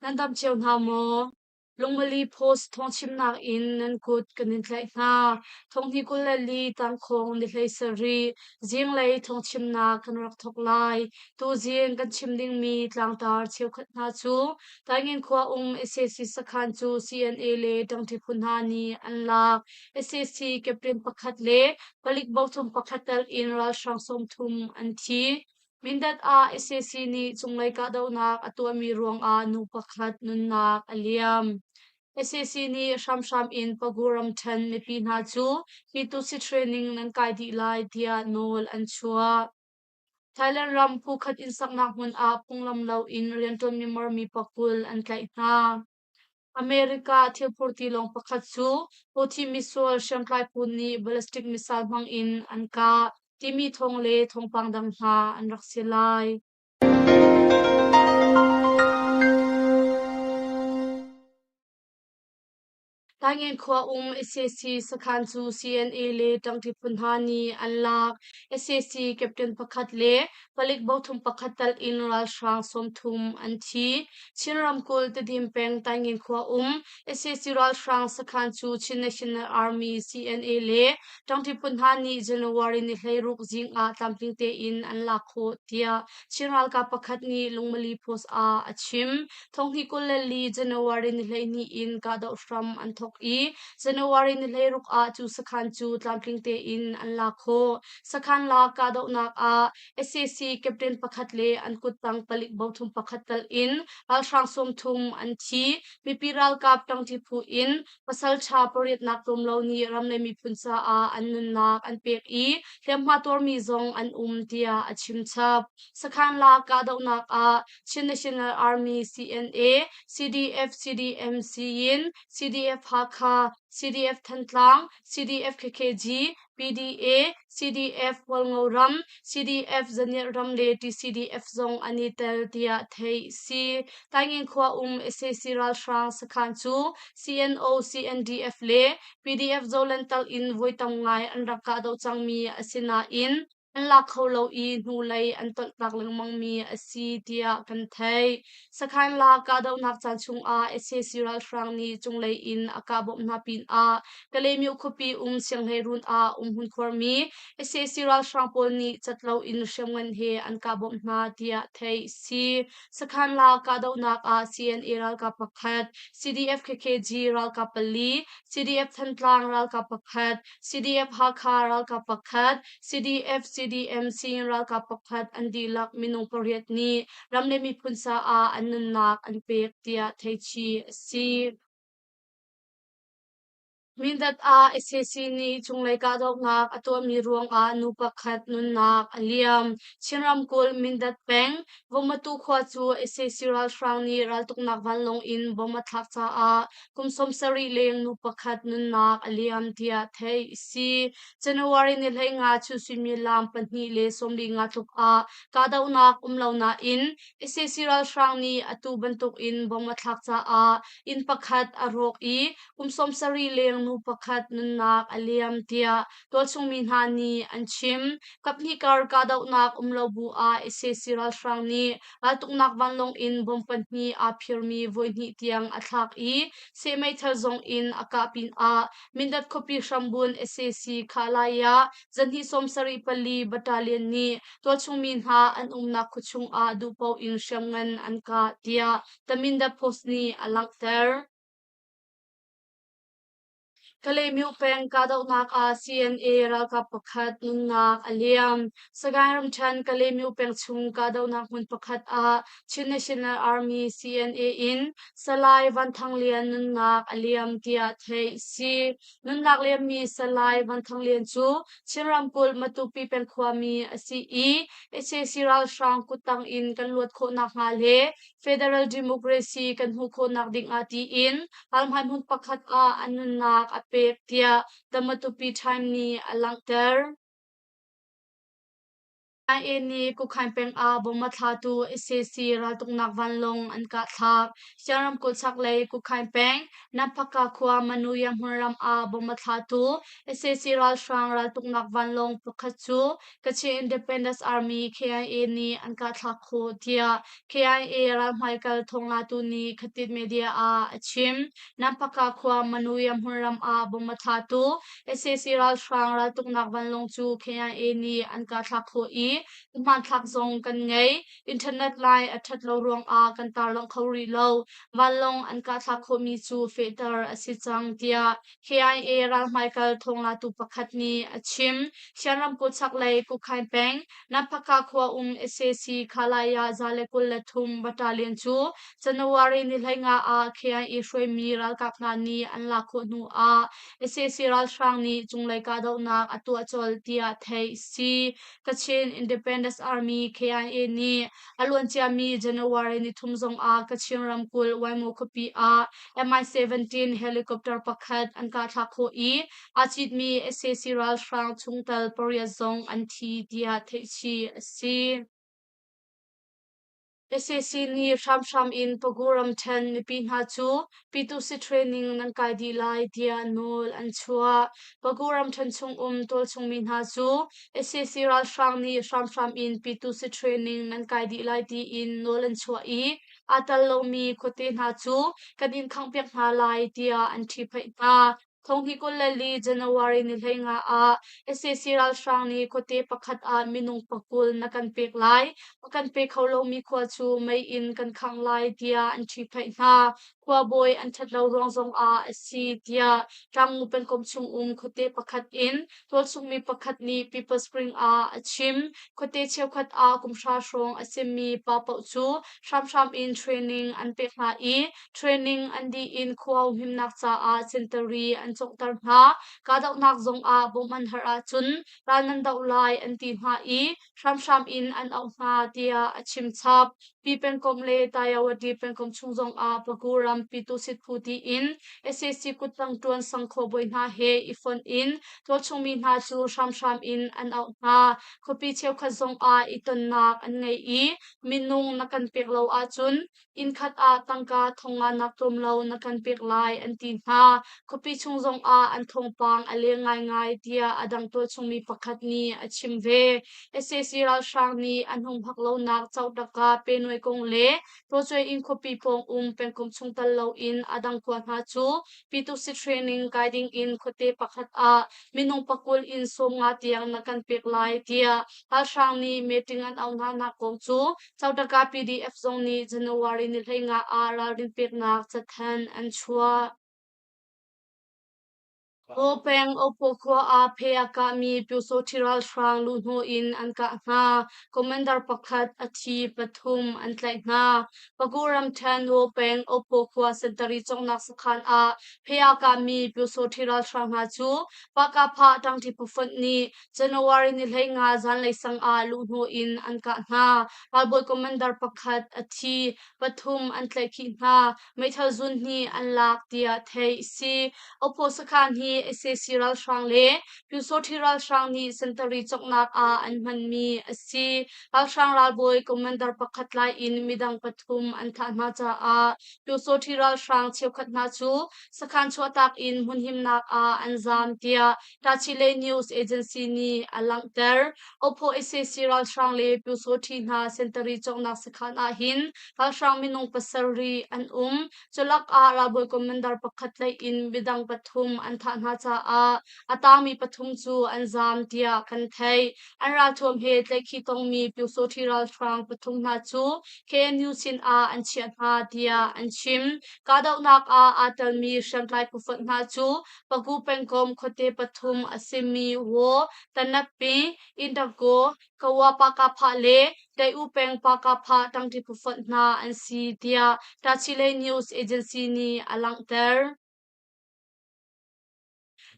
Nan dam cio hna maw? Lungmali Post thawngchimnak in nan kut kan in tlaih hna. Thonghni 24 tangkhawng ni 17 zinglei thawngchimnak kan rak thawk lai. Tuzing kan chim dingmi tlangtar cheukhat hna cu Taingen khua um sac sakhan cu CNA le ṭangṭi phu hna nih an lak. Sac captain pakhat le palik bothum pakhat tal in ralhrang 30 an thi. Mindat ah sac nih cunglei kahdohnak a tuahmi ruangah nu pakhat nunnak a liam. Sac nih hramhram in Pagu ramṭhen mipi hna cu Pitusi training nan kai dih lai tiah nawl an chuah. Thailand ram phukhat inn saknak hmun ah phunglam loin rianṭuanmi mormi pakul an tlaih hna. America thilphur tilawng pakhat cu Houthi misual hriamtlai phu nih ballistic missile hmang in an kah timi thawng le thawngpang dang hna an rak si lai. Taingen khua um sac sakhan cu CNA le ṭangṭi phu hna nih an lak. Sac captain pakhat le palik bothum pakhat tal in ralhrang 30 an thi. Chin ramkulh Tedim peng Taingen khua um sac ralhrang sakhan cu Chin National Army CNA le ṭangṭi phu hna nih January ni 16 zing ah tlamtling tein an lak khawh tiah Chin ralkap pakhat nih Lungmali Post ah a chim. Thonghnih 24 January ni 12 in kahdoh hram an thawk i January ni 16 ah cu sakhan cu tlamtling tein an lak khawh. Sakhan lak kahdohnak ah sac captain pakhat le an kuttang palik bothum pakhat tal in ralhrang 30 an thi. Mipi ralkap ṭangṭi phu in pasalṭha pariatnak tlawm lo nih ram le miphun caah an nunnak an pek i hliamhma tuarmi zong an um tiah a chim chap. Sakhan lak kahdohnak ah Chin National Army CNA, CDF CDM Siyin, CDF Hakha, CDF Thantlang, CDF KKG, PDA, CDF Hualngo ram, CDF Zaniat ram le TCDF zong an i tel tiah theih si. Taingen khua um sac ralhrang sakhan cu CNO, CNDF le PDF Zoland tal in voi tam ngai an rak kahdoh cangmi a si nain an lak kho lo i hnulei an tolhtak lengmangmi a si tiah kan theih. Sakhan lak kahdohnak caan chungah sac ralhrang nih cunglei in a kah bawmh hna pinah Kalaymyo khuapi um Sianghleirun ah umhmun khuarmi sac ralhrang pawl nih cat loin hriamngan he an kah bawmh hna tiah theih a si. Sakhan lak kahdohnak ah CNA ralkap pakhat, CDF KKG ralkap pali, CDF Thantlang ralkap pakhat, CDF Hakha ralkap pakhat, CDF CDM Sing ralkap pakhat an dihlak minung pariat nih ram le miphun caah an nunnak an pek tiah theihchih a si. Mindat ah sac nih cunglei kahdohnak a tuahmi ruangah nu pakhat nunnak a liam. Chin ramkulh Mindat peng Vomatu khua cu sac ralhrang nih raltuknak vanlawng in bom a thlak caah kum 70 leng nu pakhat nunnak a liam tiah theih a si. January ni 15 chun suimilam 2:45 tluk ah kahdohnak um lo nain sac ralhrang nih atu bantukin bom a thlak caah inn pakhat a rawk i kum 70 leng nu pakhat nunnak a liam tiah tualchung mi hna nih an chim. Kaphnih kar kahdohnak um lo bu ah sac ralhrang nih raltuknak vanlawng in bom pahnih aa phirmi voihnih tiang a thlak i seh meithal zong in a kah pinah Mindat khuapi hrambun sac Khalaya zahnih 74 battalion nih tualchungmi hna an umnak khuachung ah duhpaoh in hriamngan an kah tiah The Mindat Post nih a langhter. Kalaymyo peng kahdohnak ah CNA ralkap pakhat nunnak a liam. Sagaing ramṭhen Kalaymyo peng chung kahdohnak hmun pakhat ah Chin National Army CNA in Salai Van Thang Lian nunnak a liam tiah theih a si. Nunnak liammi Salai Van Thang Lian cu Chin ramkulh Matupi peng khuami a si i sac ralhrang kuttang in kan luat khawh nakhnga le Federal Democracy kan hmuh khawhnak ding ah tiin ralhmai hmun pakhat ah an nunnak a pek tiah The Matupi Time nih a langhter. IA nih Kukhain peng ah bom a thlatu sac raltuknak vanlawng an kahthlak. Siang ramkulh chaklei Kukhain peng Namphaka khua Manuya hmunram ah bom a thlatu sac ralhrang raltuknak vanlawng pakhat cu Kachin Independence Army KIA nih an kahthlak khawh tiah KIA ralhmaikal thawnglatu nih Khatit media ah a chim. Namphaka khua Manuya hmunram ah bom a thlatu Sac ralhrang raltuknak vanlawng cu KIA nih an kahthlak khawh i hmanthlak zong kan ngei. Internet line a ṭhat lo ruangah kan tarlangh kho rih lo. Vanlawng an kahthlak khawhmi cu fehter a si cang, tiah KIA ralhmaikal thawnglatu pakhat nih a chim. Shan ramkulh chaklei Kukhain peng Namphaka khua um sac Khalaya 123 Battalion cu January ni 15 ah KIA hruaimi ralkap hna nih an lak khawh hnu ah sac ralhrang nih cunglei kahdohnak a tuah colh tiah theih si. Kachin Independence Army KIA nih a luanciami January nithum zongah Kachin ramkulh Waimaw khuapi ah Mi-17 helicopter pakhat an kahthlak khawh i aa citmi sac ralhrang chungtel pariat zong an thi tiah theihchih a si. Sac nih hramhram in Pagu ramṭhen mipi hna cu P2C training nan kai dih lai tiah nawl an chuah. Pagu ramṭhen chungum tualchung mi hna cu sac ralhrang nih hramhram in P2C training nan kai dih lai tiin nawl an chuah i aa tel lomi khuate hna cu kan in khanghpiak hna lai tiah an ṭhihphaih hna. Thonghnih 24 January ni 15 ah sac ralhrang nih khuate pakhat ah minung pakul na kan pek lai. A kan pe kho lomi khua cu mei in kan khangh lai tiah an ṭhihphaih hna. Khuabawi an ṭhat lo ruang zongah a si tiah Tlangmu pengkomh chungum khuate pakhat in tualchungmi pakhat nih People Spring ah a chim. Khuate cheukhat ah kumhra hrawng a simi pa paoh cu hramhram in training an pek hna i Training an dih in khua humhimnak caah sentari an conghter hna. Kahdohnak zongah bawmh an herh ahcun ral nan doh lai an ti hna i hramhram in an auh hna tiah a chim chap. Pi pengkomh le Tayawati pengkomh chung zongah Pagu ram Pitusit phu tiin sac kuttang ṭuan sang khuabawi hna he i fonh in tualchungmi hna cu hramhram in an auh hna. Khuapi cheukhat zongah i tonnak an ngei i minung na kan pek lo ahcun Innkhat ah tangka thongnga nak tlawm lo na kan pek lai an ti hna. Khuapi chung zongah an thawngpang a leng ngaingai tiah a dang tualchungmi pakhat nih a chim ve. Sac ralhrang nih an humhak lonak Cauhtaka Penuai kong le Tawcuai inn khuapi pawng um pengkomh chung tal loin a dang khua hna cu Pitusi training kai ding in khuate pakhat ah minung pakul in 50 tiang na kan pek lai tiah ralhrang nih meeting an auh hna nak kong cu Cauhtaka PDF zong nih January ni 15 ah ralrin peknak cathanh an chuah. Aw peng Opo khua ah phe a kahmi Pyusawṭhi ralhrang luhhnawh in an kah hna. Commander pakhat a thi, pathum an tlaih hna. Pagu ramṭhen Waw peng Opo khua sentari cawknak sakhan ah phe a kahmi Pyusawṭhi ralhrang hna cu Pahkahphah ṭangṭi phufonh nih January ni 15 zanlei sang ah luhhnawh in an kah hna. Ralbawi commander pakhat a thi, pathum an tlaihkhih hna. Meithal zun hnih an lak tiah theih a si. Oppo sakhan hi sac ralhrang le Pyusawṭhi ralhrang nih sentari cawknak ah an hmanmi a si. Ralhrang ralbawi commander pakhat lai in midang pathum an thah hna caah Pyusawṭhi ralhrang cheukhat hna cu sakhan chuahtak in hmunhimnak ah an zaam tiah Tachileik News Agency nih a langhter. Oppo sac ralhrang le Pyusawṭhi hna sentari cawknak sakhan ah hin Ralhrang minung pasarih an um. Culak ah ralbawi commander pakhat tlaih in midang pathum an thah hna caah a tangmi pathum cu an zaam tiah kan theih. An ralthuam he tlaihkhih tongmi Pyusawṭhi ralhrang pathum hna cu KNU sin ah an chiah hna tiah an chim. Kahdohnak ah aa telmi hriamtlai phufonh hna cu Pagu pengkomh khuate pathum a simi Waw, Tanakpi, Indago, Kawa Pakapha le Daih-U peng Pakapha ṭangṭi phufonh hna an si tiah Tachileik News Agency nih a langhter.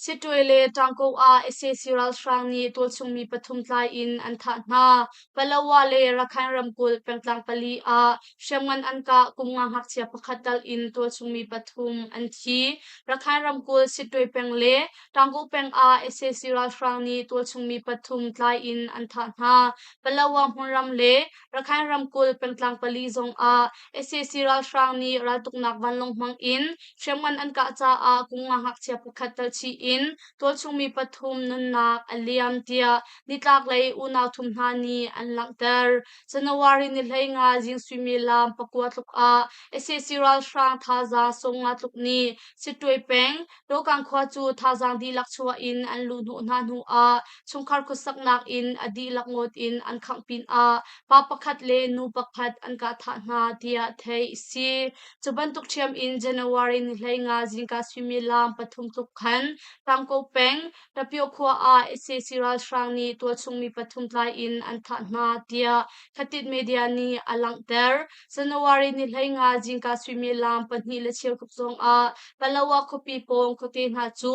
Siṭuai le Ṭangko ah sac ralhrang nih tualchung mi pathum tlai in an thah hna. Palawa le Rakhine ramkulh pengtlang pali ah hriamngan an kah kum nga ngakchia pakhat tal in tualchung mi pathum an thi. Rakhine ramkulh Siṭuai peng le Ṭangko peng ah sac ralhrang nih tualchung mi pathum tlai in an thah hna. Palawa hmunram le Rakhine ramkulh pengtlang pali zong ah sac ralhrang nih raltuknak vanlawng hmang in hriamngan an kah caah kum nga ngakchia pakhat tal chih in tualchung mi pathum nunnak a liam tiah nitlaklei unau thum hna nih an langhter. January ni 15 zing suimilam 9 tluk ah sac ralhrang thazaang 50 tluk nih Sittwe peng Tawkang khua cu thazaang dihlak chuah in an luhhnawh hna hnu ah chungkhar khuasaknak in a dihlak ngawt in an khangh pinah pa pakhat le nu pakhat an kah thah hna tiah theih a si. Cu bantuk ṭhiam in January ni 15 zingka suimilam 3 tluk khan Tangko peng Tapio khua ah sac ralhrang nih tualchung mi pathum tlai in an thah hna tiah Khatit media nih a langhter. January ni 15 zingka suimilam 2:15 tluk zongah Palawa khuapi pawng khuate hna cu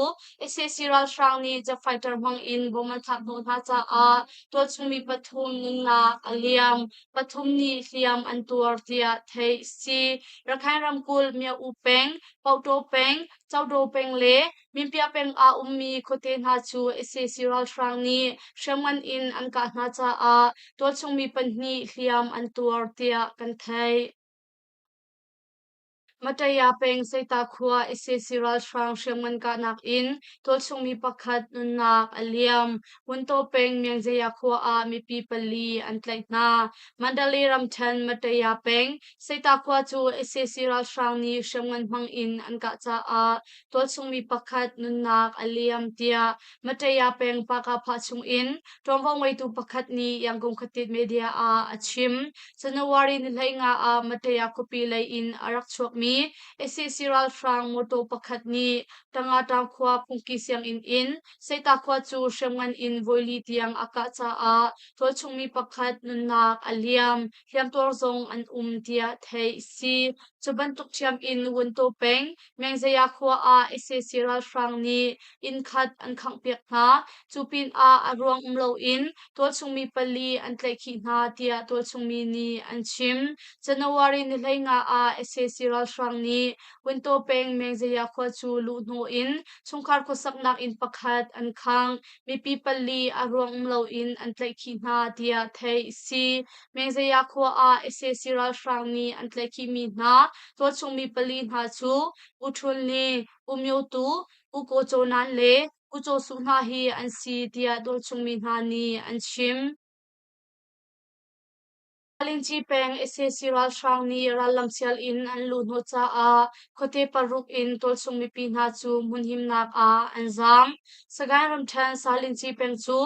sac ralhrang nih jet fighter hmang in bom an thlak hnawh hna caah tualchung mi pathum nunnak a liam, pathum nih hliam an tuar tiah theih a si. Rakhine ramkulh Mya-U peng, Pauktaw peng, Caudaw peng le Minpia peng ah ummi khuate hna cu sac ralhrang nih hriamngan in an kah hna caah tualchung mi pahnih hliam an tuar tiah kan theih. Mataya peng Seita khua sac ralhrang hriamngan kahnak in tualchung mi pakhat nunnak a liam. Wuntaw peng Myangzaya khua ah mipi pali an tlaih hna. Mandalay ramṭhen Mataya peng Seita khua cu sac ralhrang nih hriamngan hmang in an kah caah tualchung mi pakhat nunnak a liam tiah Mataya peng Pakapha chungin ṭuanvo ngeitu pakhat nih Yangon khuatit media ah a chim. January ni 15 ah Mataya khuapi lei in a rak chuakmi sac ralhrang mawṭaw pakhat nih Tangatang khua phungki sianginn in Seita khua cu hriamngan in voili tiang a kah caah tualchung mi pakhat nunnak a liam, hliamtuar zong an um tiah theih a si. Cu bantuk ṭhiam in Wuntaw peng Mengzaya khua ah sac ralhrang nih inn khat an khanghpiak hna. Cu pinah a ruang um loin tualchung mi pali an tlaihkhih hna tiah tualchung mi nih an chim. January ni 15 ah sac ralhrang nih Wuntaw peng Mengzaya khua cu luhhnawh in chungkhar khuasaknak inn pakhat an khang. Mipi pali a ruang um loin an tlaihkhih hna tiah theih a si. Mengzaya khua ah sac ralhrang nih an tlaihkhihmi hna tualchung mi pali hna cu U Htun Li, U Myo Tu, U Ko Cho Nan le U Caw Su hna hi an si tiah tualchung mi hna nih an chim. Lingci peng sac ralhrang nih rallam sial in an luhhnawh caah khuate paruk in tualchung mipi hna cu hmunhimnak ah an zaam. Sagaing ramṭhen Salinci peng cu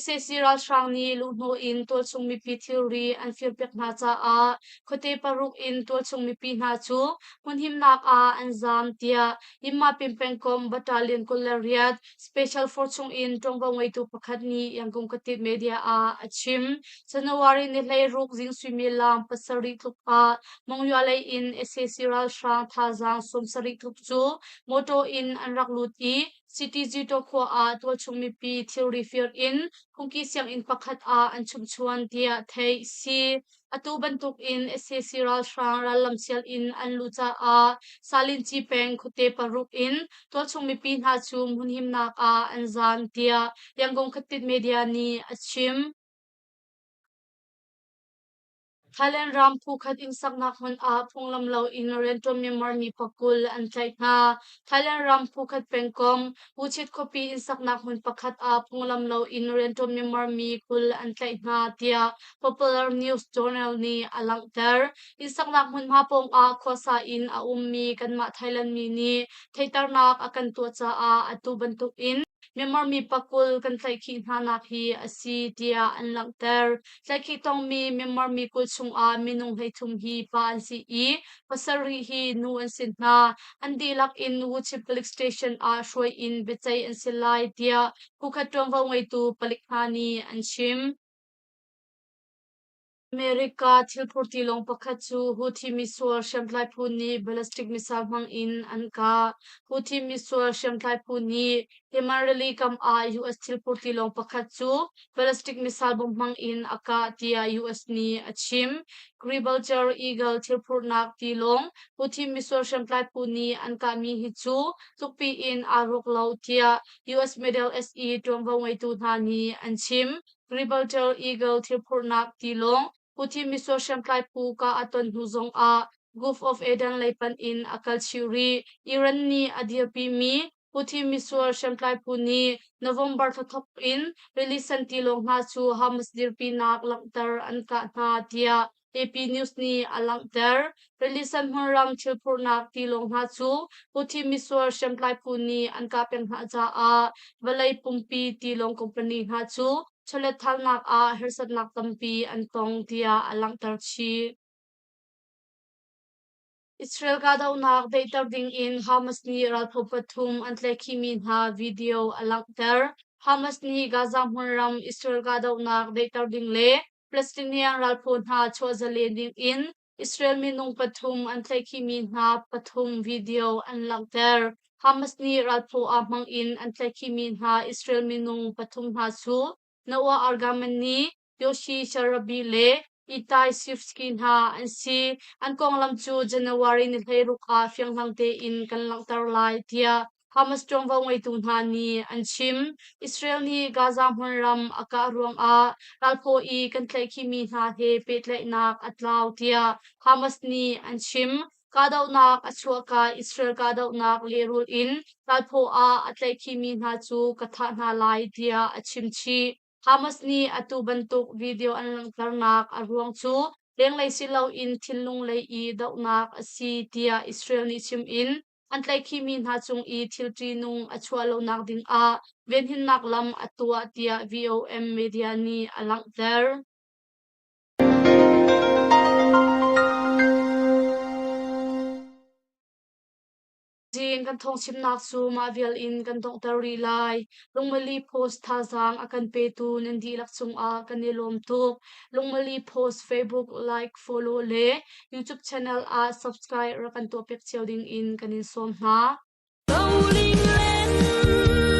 sac ralhrang nih luhhnawh in tualchung mipi thilri an firpiak hna caah khuate paruk in tualchung mipi hna cu hmunhimnak ah an zaam tiah Yinmapin pengkomh Battalion 28 Special Force chungin ṭuanvo ngeitu pakhat nih Yangon Khatit media ah a chim. January ni 16 zing suimilam 7 tluk ah Mongyua lei in sac ralhrang thazaang 70 tluk cu motor in an rak lut i CTG khua ah tualchung mipi thilri fir in phungki sianginn pakhat ah an chumhchuan tiah theih a si. Atu bantuk in sac ralhrang rallam sial in an luh caah Salinci peng khuate paruk in tualchung mipi hna cu hmunhimnak ah an zaam tiah Yangon Khatit media nih a chim. Thailand ram phukhat inn saknak hmun ah phunglam loin rianṭuan Myanmar mi pakul an tlaih hna. Thailand ram phukhat pengkomh Puchit khuapi inn saknak hmun pakhat ah phunglam loin rianṭuan Myanmar mi 20 an tlaih hna tiah Popular News Journal nih a langhter. Inn saknak hmunhma pawngah khuasa in a ummi kanmah Thailand mi nih theihternak a kan tuah caah atu bantukin Myanmar mi pakul kan tlaihkhih hnanak hi a si tiah an langhter. Tlaihkhih tongmi Myanmar mi 20 chungah minung 33 hi pa an si i pasarih hi nu an si hna. An dihlak in Wuchip Police Station ah hruai in biaceih an si lai tiah phukhat ṭuanvo ngeitu palik hna nih an chim. America thilphur tilawng pakhat cu Houthi misual hriamtlai phu nih ballistic missile hmang in an kah. Houthi misual hriamtlai phu nih Yemen rili kam ah US thilphur tilawng pakhat cu ballistic missile bomb hmang in a kah tiah US nih a chim. Gibraltar Eagle thilphurhnak tilawng Houthi misual hriamtlai phu nih an kahmi hi cu tlukpi in aa rawk lo tiah US Middle East i ṭuanvo ngeitu hna nih an chim. Gibraltar Eagle thilphurhnak tilawng Houthi misual hriamtlai phu kah a ton hnu zongah Gulf of Aden lei panh in a kal chih rih. Iran nih a dirpimi Houthi misual hriamtlai phu nih November thla thawk in rili sen tilawng hna cu Hamas dirpinak langhter an kah hna tiah AP News nih a langhter. Rili sen hmunram thilphurhnak tilawng hna cu Houthi misual hriamtlai phu nih an kah peng hna caah vawlei pumpi tilawng company hna cu chawletthalnak ah harsatnak tampi an tong tiah a langhter chih. Israel kahdohnak daihter dingin Hamas nih ralphaw pathum an tlaihkhihmi hna video a langhter. Hamas nih Gaza hmunram Israel kahdohnak daihter ding le Palestinian ralphaw hna chuah zalen dingin Israel minung pathum an tlaihkhihmi hna pathum video an langhter. Hamas nih ralphaw aa hmang in an tlaihkhihmi hna Israel minung pathum hna cu Noah Argamani, Yoshi Sharabi le Itai Sivsky hna an si. An konglam cu January ni 16 ah fianghlang tein kan langhter lai tiah Hamas ṭuanvo ngeitu hna nih an chim. Israel nih Gaza hmunram a kah ruangah ralphaw i kan tlaihkhihmi hna he pehtlaihnak a tlau tiah Hamas nih an chim. Kahdohnak a chuahka Israel kahdohnak lehrulh in ralphaw ah a tlaihkhihmi hna cu ka thah hna lai tiah a chim chih. Hamas nih atu bantuk video an langhternak a ruang cu lenglei si loin thinlung lei i dohnak a si tiah Israel nih chim in an tlaihkhihmi hna cung i thil ṭihnung a chuah lonak dingah venhimnak lam a tuah tiah VOM media nih a langhter. Zing kan thawngchimnak cu mah vial in kan donghter rih lai. Lungmali Post thazaang a kan petu nan dihlak cungah kan i lawm tuk. Lungmali Post Facebook like, follow le YouTube channel ah subscribe rak kan tuahpiak cio ding in kan in sawm hna. Rolling land.